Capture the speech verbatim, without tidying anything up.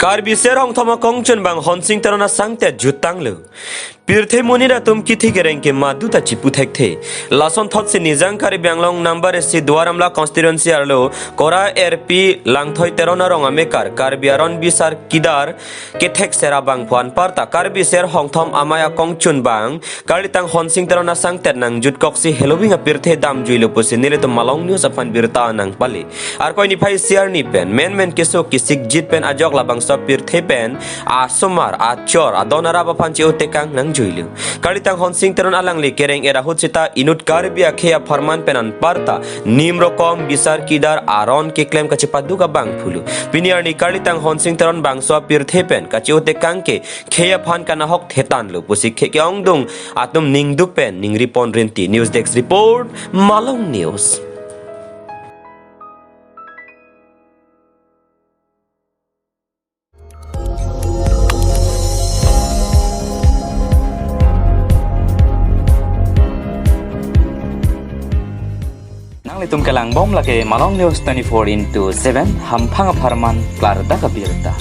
Karbi ser Hongthom akongchunbang Honsing Teron asangtet jutanglo. Pirthe monit atum kithi kereng ke madu ta chipu thekthe. Lason thotsi Nijang Karbi Anglong number isi Duar Amla constituency arlo Kora R P Langthoi Teron arong amekar Karbi aron bisar kidar kethek ser abangphu anparta Karbi ser Hongthom amei akongchunbang Karlitang Honsing Teron asangtet nangjutkok si heloving apirthe damjuilo pusi nelitum Malong News aphan birta nangpale. Arkoi niphai isi arni pen menmen keso kesikjit pen ajok labangso apirthe pen asomar achor adon arap aphan che-o tekang nangjuilo. Karlitang Honsing Teron alangli kereng-et ahut sita inut Karbi akhei apharman pen anparta nimrokom bisar kidar aron keklem kachepaduk abangphulo. Pini arni Karlitang Honsing Teron bangso apirthe pen kache-o tekang ke khei aphan kanahok thetanlo pusi khei ke-ongdung atum ningduk pen ningri pon rinti. News Desk Report, Malong News. Nanglitum kelangbom lake Malong News twenty-four into seven, hamphang apharman klardak abirta.